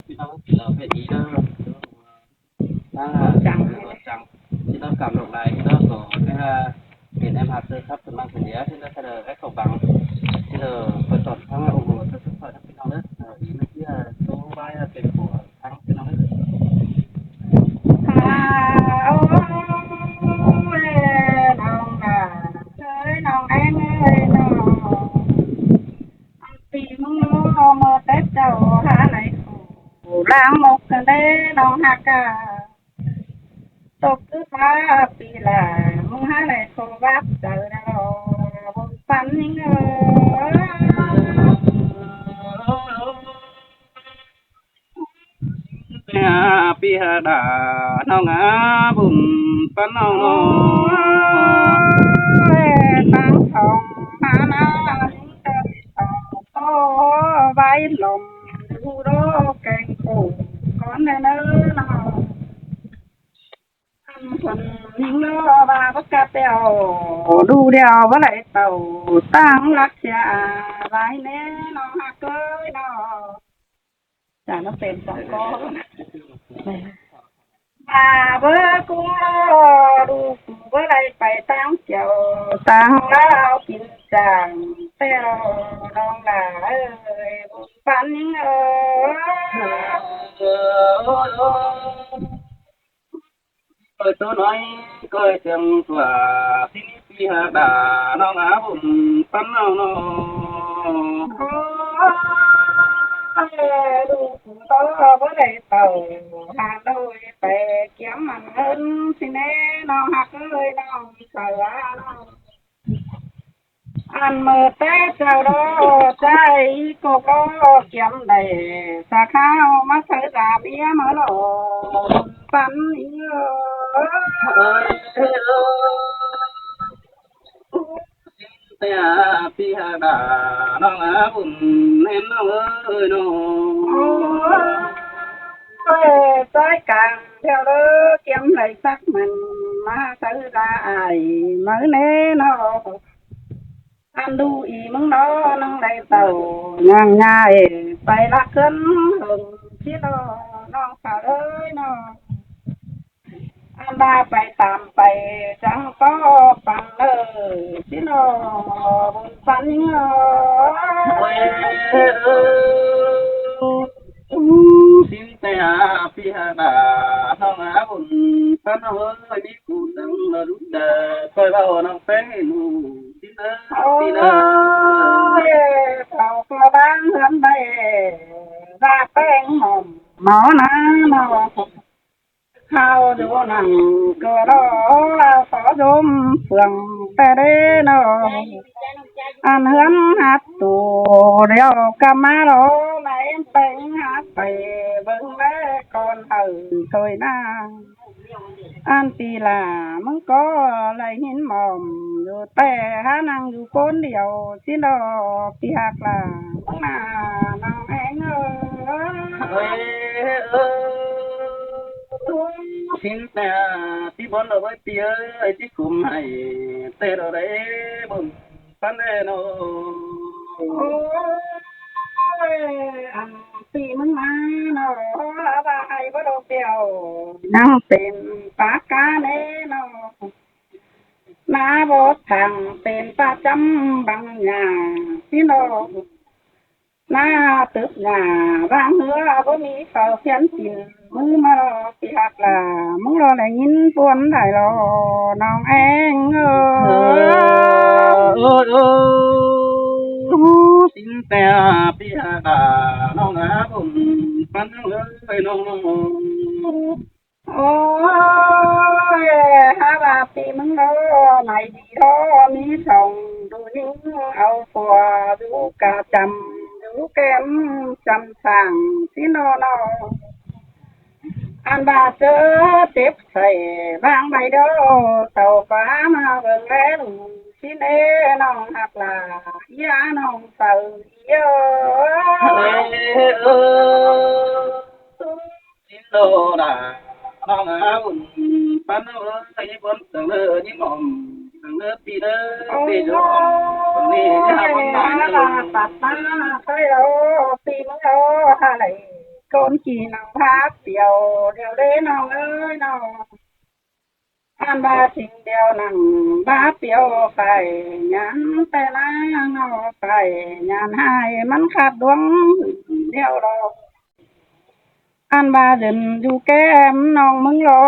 ພີ່ນ້ອງເປັນເອົາເປັນອີເດີ ທາງ ເອີ ຈັງ ທີ່ເຮົາກຳລົງໄລເນາະ ກໍຄືວ່າເປັນແອມຮັກເດີຄັບ ຂຶ້ນມາຄົນດຽວ ທີ່ເຮົາໄດ້ເຂົ້າບັງ ທີ່ເຮົາໄປສອນທາງອົງໂອສະທຸກຄົນ ພີ່ນ້ອງເດີ ເອີ ອີກເທື່ອໂຕໄວ້ເປັນຜົວທາງ ພີ່ນ້ອງເດີ. ອາ ໂອ້ຍ ນ້ອງນາເອີຍ ນ້ອງແອງເອີຍ ນ້ອງ ອັນປີມຶງເນາະ ເມື່ອແຕ່ເຈົ້າຫາໄດ້ຄູ່ ລາງມົກກັນເດ້ ນ້ອງຮັກກະ ຕົກຄືຟ້າປີລາ ມຶງຫາໄດ້ຄູ່ວັດເຈົ້າດອກ ບຸນປັນຍິງເອີຍ. ແຕ່ຫາປີຫາດາ ນ້ອງຫາບຸນປັນນ້ອງນ້ອງ ໂອ້ຍ ຕັ້ງທ້ອງມານານ ເຕີບໂຕໄວລົມ ຢູ່ດອກແກງປູກກ່ອນແດ່ເນີນ້ອງ ອັນຄົນຍິງລໍວ່າບໍ່ກະແປວ ດູດຽວບໍ່ໄດ້ເຕົ້າ ຕັ້ງຫຼັກເສຍອາໄວ້ແນ່ ນ້ອງຮັກເອີຍນ້ອງ. ຈານເປັນສອງກໍ ມາເບີກຸງລໍ ລູກບໍ່ໄດ້ໄປຕາງກ່ຽວ ຕາງລາວກິນຈ້າງ ແຕ່ລໍນ້ອງຫຼ້າເອີຍ ບຸນປັນຍິງເອີຍ. ເອີ ໂຕນ້ອຍກໍເຖິງຕົວ ທີ່ນີ້ປີຫາດາ ນ້ອງອາບຸນປັນນ້ອງນ້ອງ ໂອ້ຍ ລູກກໍບໍ່ໄດ້ເຕົ້າ ຫາໂດຍໄປກຽມມັນເງິນ ຊິແນ່ນ້ອງຮັກເອີຍ ນ້ອງສາວນ້ອງ. ອັນເມື່ອແຕ່ເຈົ້າລໍໃຈກໍກໍກຽມໄດ້ ສາຂາວມາໃສ່ຕາເມຍມາລໍ ບຸນປັນເອີຍ ເອີຍ ເອີຍ ເອີຍ ແຕ່ປີຫາດາ ນ້ອງອາບຸນແມ່ນນ້ອງເອີຍນ້ອງ ໂອ້ຍ ສາຍກາງແຖວເດີ ກຽມໄດ້ສັກມັນ ມາໃສ່ຕາອ້າຍມາແນ່ນ້ອງ. ອັນດູອີມຶງເນາະ ນ້ອງໄດ້ເຕົ້າຍ່າງຍ້າຍໄປລະເກີນເຫິງ ຊິເນາະ ນ້ອງສາວເອີຍເນາະ ອັນວ່າໄປຕາມໄປ ຈັ່ງກໍປັງເດີ ຊິເນາະ ບຸນສັນເອີຍ. ຊິນແຕ່ຫາປີຫາດາ ນ້ອງອາບຸນ ຕານ້ອງເອີຍ ມີຜູ້ຕັ້ງມາລຸດດາ ຂ້ອຍເວົ້ານ້ອງແປ້ງໃຫ້ຮູ້ ຊິນເອີຍ ຊິນເອີຍ ເຂົາກໍວາງເຮືອນໄວ້ ວ່າແປ້ງໝໍ ໝໍນາເນາະ ເຮົາຢູ່ນັ້ນກໍລໍ ຂໍຊົມເຟືອງແຕ່ເດເນາະ ອັນເຮືອນຮັດໂຕ ດຽວກັບມາລໍ ໃນແປ້ງຫາໄປເບິ່ງແລກ່ອນເອີຍ ໂຕຍນາ ອັນປີລາ ມຶງກໍໄລ່ຍິນໝອມ ຢູ່ແຕ່ຫານັ່ງຢູ່ຄົນດຽວ ຊິນດອກ ທີ່ຮັກຫຼານ ນ້ອງນາ ນ້ອງແອງເອີຍ ເອີຍ ເອີຍ ຊິນແຕ່ ທີ່ບ່ອນເອົາໄວ້ ປີເອີຍ ທີ່ກຸມໃຫ້ ແຕ່ດອກໃດ ບຸນ ປັນແນ່ນ້ອງ ໂອ້ຍ ອັນປີມຶງມາເນາະ ວ່າໃຫ້ບໍ່ດອກດຽວ ຍັງເປັນປາກາແນ່ນ້ອງ ໜ້າບໍ່ທັງເປັນປະຈຳບັງຫຍ້າ ພີ່ນ້ອງ ໜ້າຕຶກຫຍ້າ ວາງເຮືອບໍ່ມີເຂົ້າພຽນກິນ ມື້ມາລໍ ທີ່ຮັກຫຼາ ມຶງລໍໄດ້ຍິນປວນໄດ້ລໍ ນ້ອງແອງເອີຍ ເອີຍ ເອີຍ ເອີຍ ຊິນແຕ່ ປີຫາດາ ນ້ອງອາບຸນ ປັນເອີຍ ນ້ອງ ໂອ້ຍ ຫາວ່າປີມຶງລໍ ໃນດີລໍ ມີຊ່ອງດູຍິງ ເອົາຜົວຢູ່ກະຈຳ ຢູ່ແກ້ມຈຳສ້າງ ຊິນອນອ ອັນບາດເຈີເຈັບໃສ່ບາງໃບເດີ ເຕົ້າຟ້າມາເບິ່ງແລລູກຊິເນ ນ້ອງຮັກຫຼາຍາ ນ້ອງເຊົາເອີຍ ເອີຍ ເອີຍ ຊິໂນດາ ນ້ອງອາບຸນ ປັນເອີຍ ບົນເຊິ່ງເລີຍິງອອມ ເຊິ່ງເລີປີເດີ ໂອ້ຍ ປີຈອມ ຄົນນີ້ຍາມນານເດີ ຕັດມາໃສ່ເອົາ ປີເດີ ຫາໄດ້ ຄົນຂີ້ໜັງພາປຽວດຽວເດ້ນ້ອງເອີຍນ້ອງ. ອັນວ່າສິ່ງດຽວໜັງພາປຽວໄປຍານແຕ່ນາງເນາະ ໄປຍານໃຫ້ມັນຂາດດວງດຽວດອກ. ອັນວ່າເດີນຢູ່ແກ້ມນ້ອງມຶງລໍ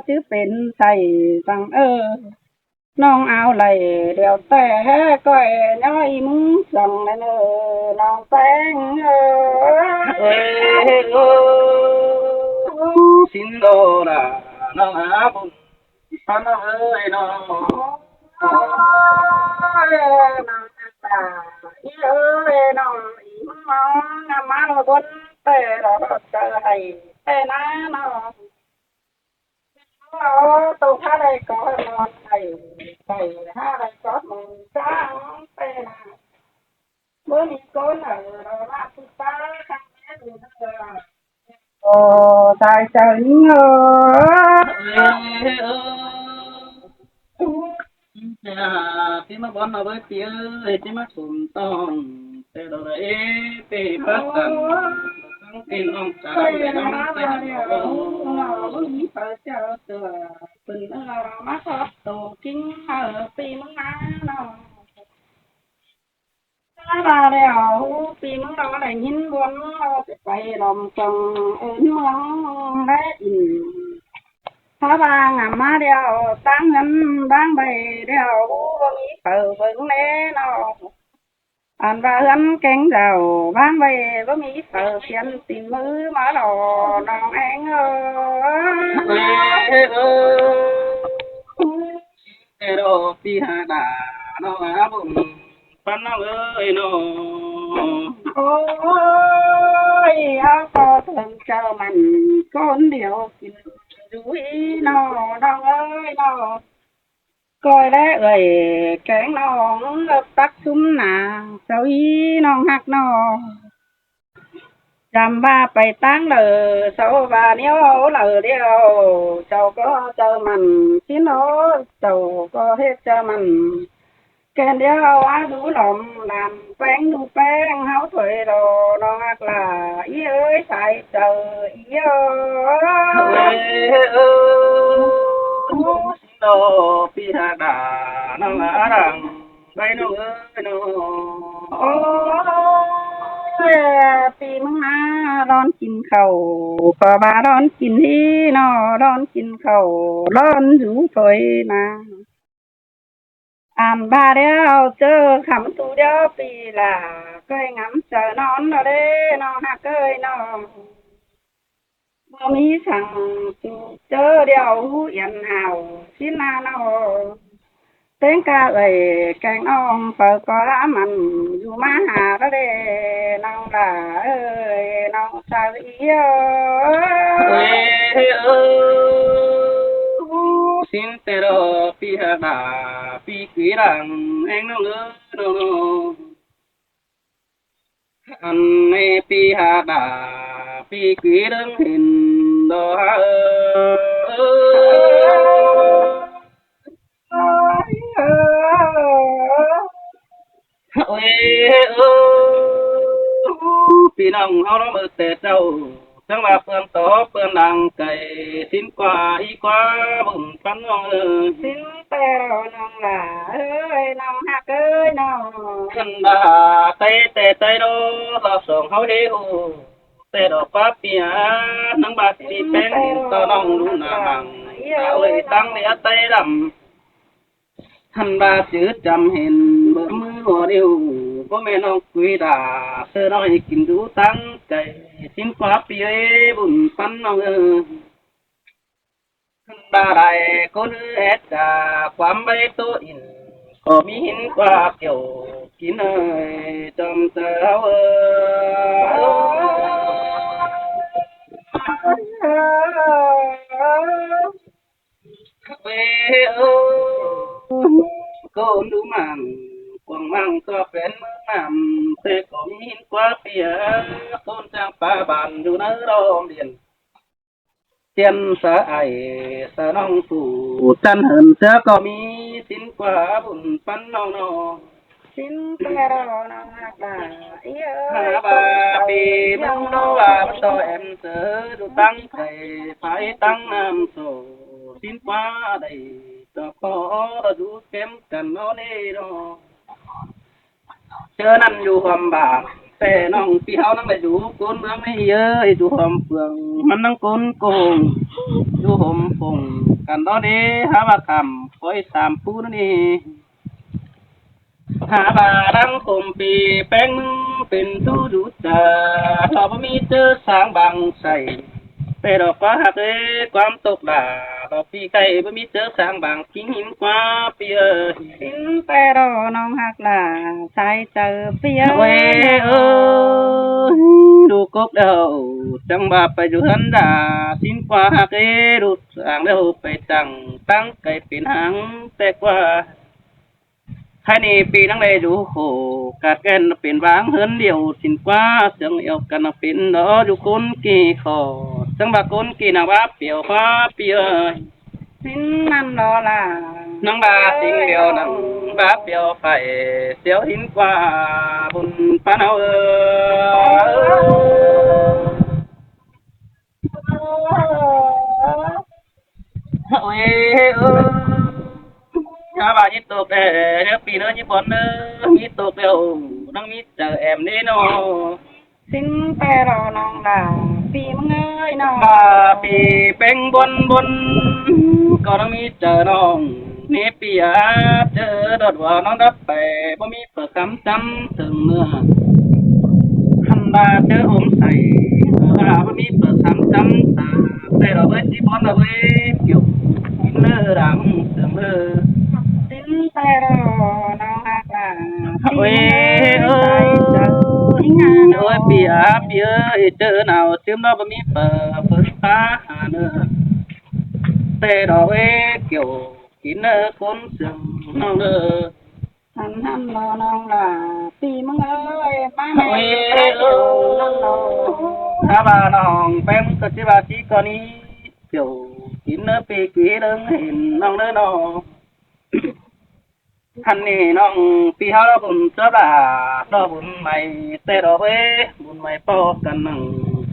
ຈະເປັນໃສສັງເອີ ນ້ອງເອົາໄຫຼແລ້ວແຕ່ ແຮກອຍຍ້ອຍມຶງສັງແລເນີ ນ້ອງແປ້ງເອີຍ. ເອີຍ ເອີຍ ສິນໂດລາ ນ້ອງອາບຸນ ພານ້ອງເອີຍນ້ອງ. ໂອ້ຍ ນ້ອງອາຕາ ອີເອີຍນ້ອງ ອີມອງງາມມາໂລບົນ ແຕ່ລະເຈີໃຫ້ແຕ່ນານ້ອງ. ໂອ້ ໂຕພາໄດ້ກໍນອນໄດ້ ໄດ້ຫາໄດ້ກໍມອງຊ້າງແຕ່ນາ ບໍ່ມີຄົນເອີ ລາວາຜູ້ຕາຄັນແມ່ນເອີ ໂອ້ ຕາຍເຈົ້າຍິງເອີ. ເອີ ເອີ ເອີ ຊິມາບ່ອນມາເບີດປີເອີຍ ຊິມາສົມຕ້ອງ ແຕ່ດອກເອເປພັດຕັນ ທັງເປັນນ້ອງສາວແລະນ້ອງແຕ່ດອກ ບໍ່ມີໃຜເຈົ້າເທື່ອ ເພິ່ນເອີ ມາຂອບໂຕກິງເອີ ປີມາເນາະ. ມາແລ້ວ ປີມາເນາະ ໄດ້ຍິນບ່ອນເນາະ ໄປລ້ອມຊ່ອງເອີ້ນເມືອງແລະອິນ ຖ້າວ່າງາມມາແລ້ວ ຕັ້ງເງິນວາງໄວ້ແລ້ວ ບໍ່ມີໃຜເບິ່ງແລເນາະ. ອັນວ່າເຮືອນແກງເຈົ້າວາງໄວ້ ບໍ່ມີໃຜປ່ຽນຕີນມືມາຫຼໍ້ນ້ອງແອງເອີຍ. ເອີ ເອີ ເອີ ເອີ ດອກປີຫາດາ ນ້ອງອາບຸນ ປັນນ້ອງເອີຍນ້ອງ. ໂອ້ຍ ເຮົາກໍເຖິງເຈົ້າມັນຄົນດຽວກິນຢູ່ອີນ້ອງ ນ້ອງເອີຍນ້ອງ. ກ້ອຍແລະເອື້ອຍແກງນ້ອງ ເອີ ຕັກຊຸມໜ້າເຈົ້າອີນ້ອງຮັກນ້ອງ. ຈຳວ່າໄປຕາງເລີ ເຈົ້າວ່າໜຽວເລີດຽວ ເຈົ້າກໍເຈົ້າມັນຊິໂນ ເຈົ້າກໍເຮັດເຈົ້າມັນ ແກ່ນດຽວເອົາອາດູຫຼອມຫຼານ ແປ້ງດູແປ້ງເຮົາຖອຍລໍ ນ້ອງຮັກຫຼ້າ ອີເອີຍສາຍເຈົ້າ ອີເອີຍ ເອີ ເອີ ເອີ ດອກປີຫາກດາ ນ້ອງອາດັງ ໄປນ້ອງເອີຍນ້ອງ. ໂອ້ຍ ປີມານອນກິນເຂົ້າ ກໍວ່ານອນກິນທີ່ນອ ນອນກິນເຂົ້າ ນອນຢູ່ຖອຍນາ. ອັນບາດດຽວເຈີຄຳຕູດຽວປີລາ ເຄີຍງາມເຈີນອນດອເດ ນ້ອງຮັກເອີຍນ້ອງ. ບໍ່ມີສັງຈູເຈີດຽວຫູອຽນຫາວຊິນານ້ອງ. ແຕງກາເອີຍແກງອ່ອງ ເປີກອລາມັນ ຢູ່ມາຫາລະເດ ນ້ອງຫຼ້າເອີຍ ນ້ອງສາວເອີຍ ເອີຍ ເອີຍ ສິນແຕ່ດອກປີຫາກດາ ປີກຸຍດັງແອງນ້ອງເອີຍນ້ອງ. ອັນໃນປີຫາກດາ ປີກຸຍເລິງເຫັນດອກເອີຍ ໂອ້ຍ ເອີ ພີ່ນ້ອງເຮົາລອມເອີແຕ່ເຈົ້າ ເຖິງວ່າເປື້ອນຕໍເປື້ອນດັງໄກ ສິນກວ່າອີກວ່າບຸນປັນນ້ອງເອີຍ ສິນແຕ່ນ້ອງຫຼ້າເອີຍ ນ້ອງຮັກເອີຍນ້ອງ. ຄັນວ່າໄຕແຕ່ໄຕໂດລອບສອງເຮົາເດໂອ ແຕ່ດອກຟ້າເປຍ ນາງບາດສີແປ້ງເຫັນຕໍ່ນ້ອງດູໜ້າມັງ ຕາເອີຍຕັ້ງເດໄຕດຳ ຫັ້ນວ່າຈື່ຈຳເຫັນເບິ່ງມືຫົວເດວ ບໍ່ແມ່ນນ້ອງກຸຍດາ ເສື້ອນ້ອຍກິນຢູ່ຕັ້ງໄກ ສິນກວ່າປີເອີຍບຸນປັນນ້ອງເອີຍ. ຫັ້ນວ່າຫຼາຍຄົນເຮັດຈາກຄວາມໄວໂຕອິນ ກໍມີຫີນກວ່າກ່ຽວກິນເອີຍ ຈອມເຈົ້າເອີຍ. ເອີ ເອີ ໂກນດູມັນ ກວາງມັງກໍເປັນເມືອງນ້ຳ ແຕ່ກໍມີຫີນກວ່າເປຍ ຕົ້ນຈາງປ່າບ້ານຢູ່ໃນລອມດຽນ ຕຽນສະໄອສະໜອງປູຈັນເຫີນເສືອກໍມີສິນກວ່າບຸນປັນນ້ອງນ້ອງ. ສິນແຕ່ລໍນ້ອງຮັກຫຼ້າ ເອີຍ ຫາວ່າປີນ້ອງເນາະວ່າມັນຕໍ່ແອມເຊີ ຢູ່ຕັ້ງໄກໄປຕັ້ງນ້ຳໂຊ ສິນກວ່າໄດ້ຕໍ່ຂໍຢູ່ເຄັມກັນເນາະເນເນາະ. ເຈີນັ້ນຢູ່ຮ່ວມບ້ານ ແຕ່ນ້ອງປີເຮົານັ້ນໄດ້ຢູ່ຄົນເມືອງນີ້ເອີຍ ຢູ່ຮ່ວມເມືອງມັນນັງຄົນໂກງ ຢູ່ຮົ່ມປົງກັນເນາະເນ ຫາວ່າຄຳຄອຍສາມຜູ້ນັ້ນເອ ຫາວ່າດັງຄົມປີແປ້ງມຶງເປັນຕູ້ຢູ່ຈາ ເພາະບໍ່ມີເຈີສາງບາງໃສ ແຕ່ດອກກວ່າຮັກເອີຍ ຄວາມຕົກດາ ດອກປີໄກ່ ບໍ່ມີເຈີສາງບາງກິງຫິມກວ່າປີເອີຍ ສິນແຕ່ລໍນ້ອງຮັກຫຼ້າ ສາຍເຈີປີເອີຍ ເອີຍ ດູກົກແລ້ວ ຈັ່ງວ່າໄປຢູ່ເຮືອນດາ ສິນກວ່າຮັກເອີຍ ດູສາງແລ້ວໄປຕັ້ງ ຕັ້ງໄກ່ເປັນຫາງແຕ່ກວ່າ ໃຫ້ນີ້ປີນັງໄດ້ຢູ່ໂຄ ກາດແກ່ນເປັນຫວ່າງເຮືອນດຽວ ສິນກວ່າເຊື່ອງອຽວກັນເປັນດອກຢູ່ຄົນກີ່ຂໍ ຈັ່ງວ່າຄົນກີ່ນາງວ່າປຽວຟ້າປີເອີຍ ສິນນັ້ນລໍລາ ນາງວ່າສິງດຽວນາງວ່າປຽວໄຟ ສຽວຫິນກວ່າບຸນປານເຮົາເອີຍ ໂອ້ຍ ເອີຍ ຢ່າວ່າຍິດຕົກແດ່ເດີ ປີເດີ ຍິດບອນເດີ ຍິດຕົກແລ້ວ ນາງມີເຈີແອມເດ້ເນາະ ສິນແຕ່ລໍນ້ອງຫຼ້າ ປີມຶງເອີຍນ້ອງ ວ່າປີເປັງບົນບົນ ກໍນາງມີເຈີນ້ອງ ນີ້ປີອາດເຈີດອດວ່ານ້ອງດັບໄປ ບໍ່ມີ ເປີດຄຳຈຳເຖິງເມື່ອ ຄັນວ່າເຈີອົມໃສ ວ່າບໍ່ມີເປີດຄຳຈຳຕາ ແຕ່ລະເວີຍທີ່ບ່ອນລະເວີຍ ຢູ່ກິນເລີດັງເຖິງເລີ ສິນແຕ່ລໍນ້ອງຮັກຫຼ້າ ໂອ້ຍ ໂອ້ຍ ໂອ້ຍ ປີອາ ປີເອີຍ ເຈີໜາວຊຶມລະບໍ່ມີເປີດ ເປີດຟ້າຫາເນີ ແຕ່ລະເວີຍ ກ່ຽວກິນເນີຄົນເຊື່ອງນ້ອງເດີ ອັນນັ້ນລະນ້ອງຫຼ້າ ປີມຶງເອີຍ ມາແນ່ ໂອ້ຍ ໂອ້ຍ ຖ້າວ່ານ້ອງແປ້ງກໍຊິວ່າຊິກໍນີ້ ເຈົ້າກິນເນີປີກີເລິງເຫັນນ້ອງເດີນ້ອງ ອັນນີ້ນ້ອງປີເຮົາລະບຸນເຈົ້າຫຼ້າ ລະບຸນໃໝ່ ແຕ່ດອກເອີຍ ບຸນໃໝ່ປອກກັນນັ່ງ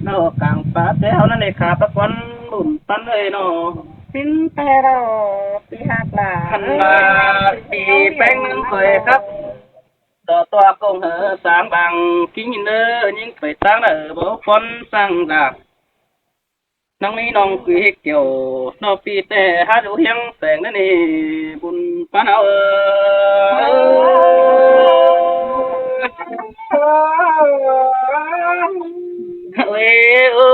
ນອກກາງປາແຕ່ເຮົານັ້ນເອງ ຂາປະກອນບຸນປັນເອີຍນ້ອງ ສິນແຕ່ລໍ ປີຮັກຫຼ້າ ຄັນວ່າປີແປ້ງນັ້ນຂ້ອຍຄັບ ຕໍ່ຕົວກົງເຫີສາງບາງກິງເດີ ຍິງໄປຕາງເດີ ບໍ່ຄົນສ້າງດາບ ນາງມີນ້ອງກຸຍກ່ຽວ ນ້ອງປີແຕ່ຫາຢູ່ຮຽງແສງນັ້ນເອ ບຸນປານເຮົາເອີຍ ໂອ້ຍ ໂອ້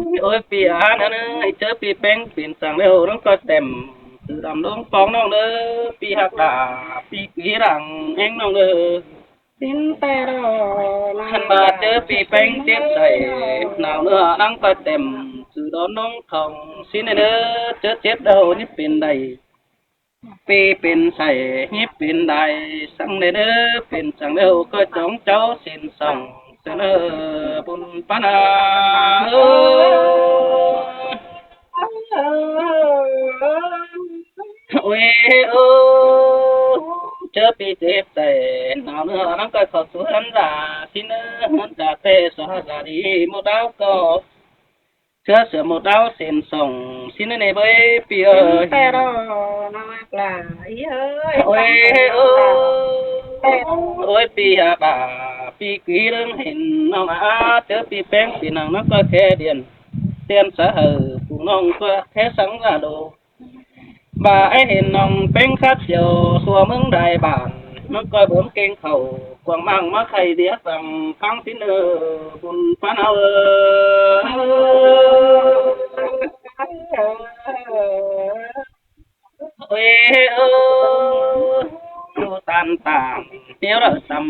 ຍ ໂອ້ຍ ປີອານເອີຍ ເຈີປີແປ້ງເປັນສັງແລ້ວ ນ້ອງກໍເຕັມ ຄືດຳລົງປອງນ້ອງເດີ ປີຮັກດາ ປີກີຫຼັງແຮງນ້ອງເດີ ສິນແຕ່ລໍ ຄັນວ່າເຈີປີແປ້ງເຈັບໃສ່ ໜາວເນື້ອນັງກໍເຕັມ ຄືດອນນ້ອງທອງ ສິນເດີ ເຈີເຈັບດາວນີ້ເປັນໄດ້ ປີເປັນໄສ້ ຮີບເປັນໄດ້ ສັງເດີ ເປັນສັງແລ້ວກໍຈອງເຈົ້າສິນສອງ ເສນເດີ ບຸນປານາ ເອີຍ ໂອ້ຍ ໂອ້ຍ ເຈີປີເຈັບໃຈ ໜາວເນື້ອລັງກາຍເຂົ້າສູ່ເຮືອນລາ ຊິເນີເຮືອນລາແຕ່ສາລາດີ ໝົດດາວກໍ ເສືອເສືອໝົດດາວເສັ້ນສອງ ຊິເນີເນເບີຍ ປີເອີຍ ແຕ່ລໍນ້ອງຮັກຫຼາຍເອີຍ ໂອ້ຍ ໂອ້ຍ ໂອ້ຍ ປີອາບາ ປີກີເລື່ອງເຫັນນ້ອງອາ ເຈີປີແປ້ງ ປີນາງນາງກໍແຄ່ດຽນ ຕຽນສະເຫີ ຜູ້ນ້ອງກໍແຄ່ສັງລາໂດ ບາໄອເຫັນນ້ອງເປັງຄັດສຽວ ທົ່ວເມືອງໄດ້ບ້ານ ມັນກໍເບິ່ງເກັ່ງເຂົ້າ ກວາງມັງມາໄຂ່ເດຍຟັງຟັງຕິເນີ ບຸນປານເອົາເອີຍ ເອີຍ ເອີຍ ຢູ່ຕານຕ່າງ ແນວລະຕຳ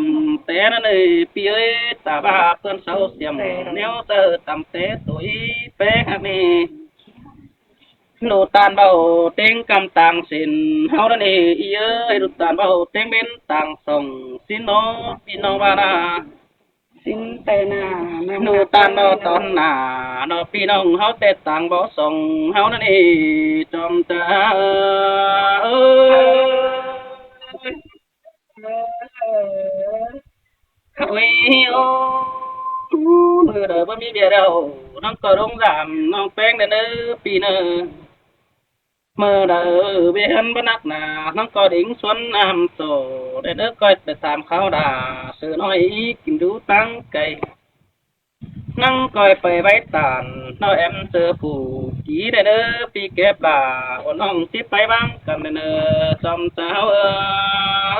ແຕ່ນັ້ນເອີຍ ປີເອີຍ ຕາບາເພື່ອນເຊົາສຽມ ແນວເຈີຕຳແຕ່ໂຕອີແປງຮັກນີ້ ລູກຕານເບົາເຕັງກຳຕ່າງສິນ ເຮົານັ້ນເອງ ອີເອີຍ ລູກຕານເບົາເຕັງເບັນຕ່າງສອງ ສິນເນາະ ພີ່ນ້ອງວ່ານາ ສິນແຕ່ໜ້າ ລູກຕານເບົາຕອນໜ້າ ເນາະ ພີ່ນ້ອງເຮົາແຕ່ຕ່າງບໍ່ສອງ ເຮົານັ້ນເອງ ຈອມຕາເອີຍ. ໂອ້ຍ ໂອ້ ມື້ໃດບໍ່ມີວຽກແລ້ວ ນ້ອງກໍລົງຢາມນ້ອງແປ້ງແດ່ເດີ ປີເດີ. ມື້ໃດວຽກບໍ່ໜັກໜາ ນ້ອງກໍດິງຊວນນ້ຳໂຕ ແດ່ເດີ ກ້ອຍໄປຖາມຂ່າວດາ ເສືອນ້ອຍກິນຢູ່ທາງໄກ. ນັ່ງກ້ອຍໄປໄວ້ຕານ ນ້ອງແອມເສືອຜູ້ກີແດ່ເດີ ປີແກັບຫຼ້າ ໂອ້ ນ້ອງຊິໄປວາງກັນແດ່ເດີ ຊອມສາວເອີຍ.